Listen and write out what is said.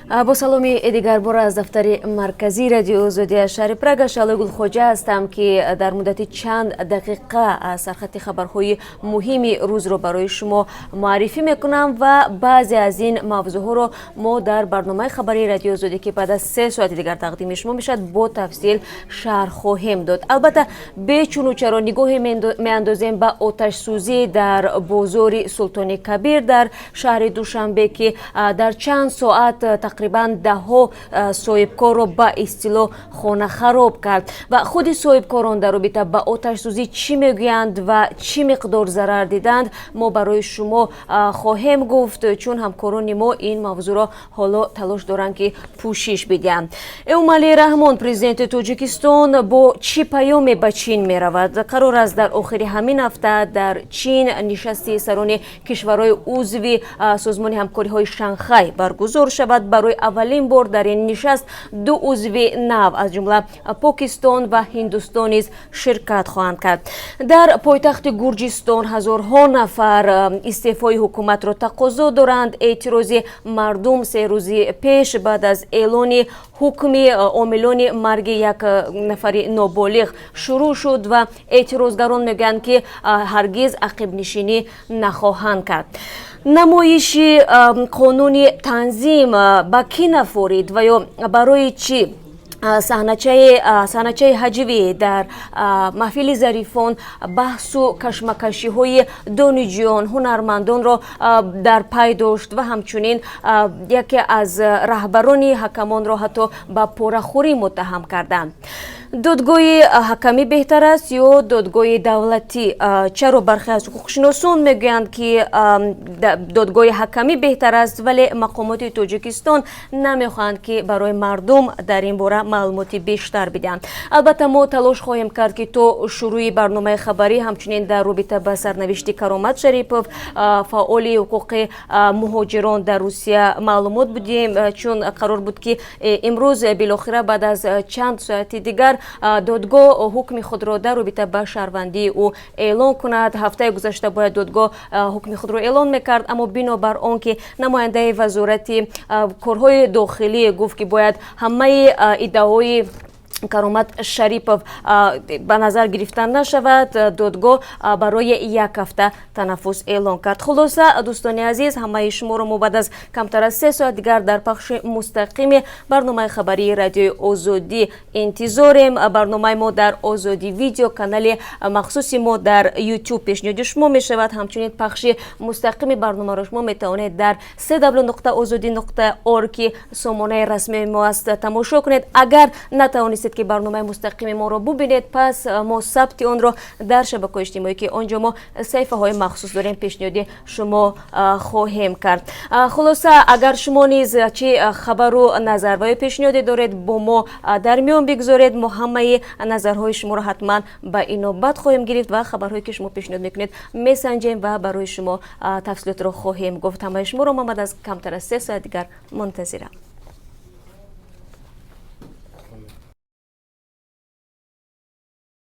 Бо саломи дигарбор аз дафтари марказии Радиои Озодӣ аз шаҳри Прага. Шаҳлои Гулхоҷа ҳастам, ки дар муддати чанд дақиқа сархати хабарҳои муҳими рӯзро барои шумо муаррифӣ мекунам ва баъзе аз ин мавзӯъҳоро мо дар барномаи хабарии Радиои Озодӣ, ки баъд аз 3 соати дигар тақдими шумо мешавад, бо тафсил шарҳ хоҳем дод. Албатта, бечуну чаро нигоҳе меандозем ба оташсӯзӣ дар бозори Султони Кабир дар шаҳри Душанбе, ки дар чанд соат тақрибан даҳҳо соҳибкорро ба истилоҳ хонахароб кард. Ва худи соҳибкорон дар робита ба оташсӯзӣ чӣ мегӯянд ва чӣ миқдор зарар диданд, мо барои шумо хоҳем гуфт, чун ҳамкорони мо ин мавзӯъро ҳоло талош доранд, ки пӯшиш бидиҳанд. Эмомалӣ Раҳмон, президенти Тоҷикистон, бо чӣ паёме ба Чин меравад? Қарор аст, дар охири ҳамин ҳафта дар Чин нишасти сарони кишварҳои узви Созмони ҳамкориҳои Шанхай баргузор шавад. Барои аввалин бор дар ин нишаст ду узви нав, аз ҷумла Покистон ва Ҳиндустон, низ ширкат хоҳанд кард. Дар пойтахти Гурҷистон ҳазорҳо нафар истеъфои ҳукуматро тақозо доранд. Эътирози мардум 3 рӯзи пеш, баъд аз эълони ҳукми омилони марги як нафари ноболиғ шурӯъ шуд ва эътирозгарон мегӯянд, ки ҳаргиз ақибнишинӣ нахоҳанд кард. Намоиши қонуни танзим ба кӣ нафорид ва ё барои чӣ саҳначаи ҳаҷвӣ дар маҳфили зарифон баҳсу кашмакашиҳои донишҷӯён, ҳунармандонро дар пай дошт ва ҳамчунин яке аз раҳбарони ҳакамонро ҳатто ба порахӯрӣ муттаҳам карданд? Додгоҳи ҳакамӣ беҳтар аст ё додгоҳи давлатӣ? Чаро бархе аз ҳуқуқшиносон мегӯянд, ки додгоҳи ҳакамӣ беҳтар аст, вале мақомоти Тоҷикистон намехоҳанд, ки барои мардум дар ин бора маълумоти бештар бидиҳанд? Албатта, мо талош хоҳем кард, ки то шурӯъи барномаи хабарӣ ҳамчунин дар робита ба сарнавишти Каромат Шарипов, фаъоли ҳуқуқи муҳоҷирон дар Русия, маълумот бидиҳем, чун қарор буд, ки имрӯз билохира баъд аз чанд соати дигар додгоҳ ҳукми худро дар робита ба шаҳрвандии ӯ эълон кунад. Ҳафтаи гузашта бояд додгоҳ ҳукми худро эълон мекард, аммо бинобар он ки намояндаи Вазорати корҳои дохилӣ гуфт, ки бояд ҳамаи иддаои Каромат Шарипов ба назар гирифта нашавад, додгоҳ барои як ҳафта танаффус эълон кард. Хулоса, дӯстони азиз, ҳамаи шуморо мо баъд аз камтар аз 3 соат дигар дар пахши мустақими барномаи хабарии Радиои Озодӣ интизорем. Барномаи мо дар Озодӣ Видео, канали махсуси мо дар Ютуб, пешниҳоди шумо мешавад. Ҳамчунин пахши мустақими барномаро шумо метавонед дар www.озодӣ.org, ки сомонаи расмии мо аст, тамошо кунед. Агар натавонистед, ки барномаи мустақими моро бубинед, пас мо сабти онро дар шабакаҳои иҷтимоӣ, ки он ҷо мо саҳифаҳои махсус дорем, пешниҳоди шумо хоҳем кард. Хулоса, агар шумо низ чӣ хабару назар ва ё пешниҳоде доред, бо мо дар миён бигзоред. Мо ҳамаи назарҳои шуморо ҳатман ба инобат хоҳем гирифт ва хабарҳое, ки шумо пешниҳод мекунед, месанҷем ва барои шумо тафсилотро хоҳем гуфт. Ҳамаи шуморо ман баъд аз камтар аз 3 соат дигар мунтазирам.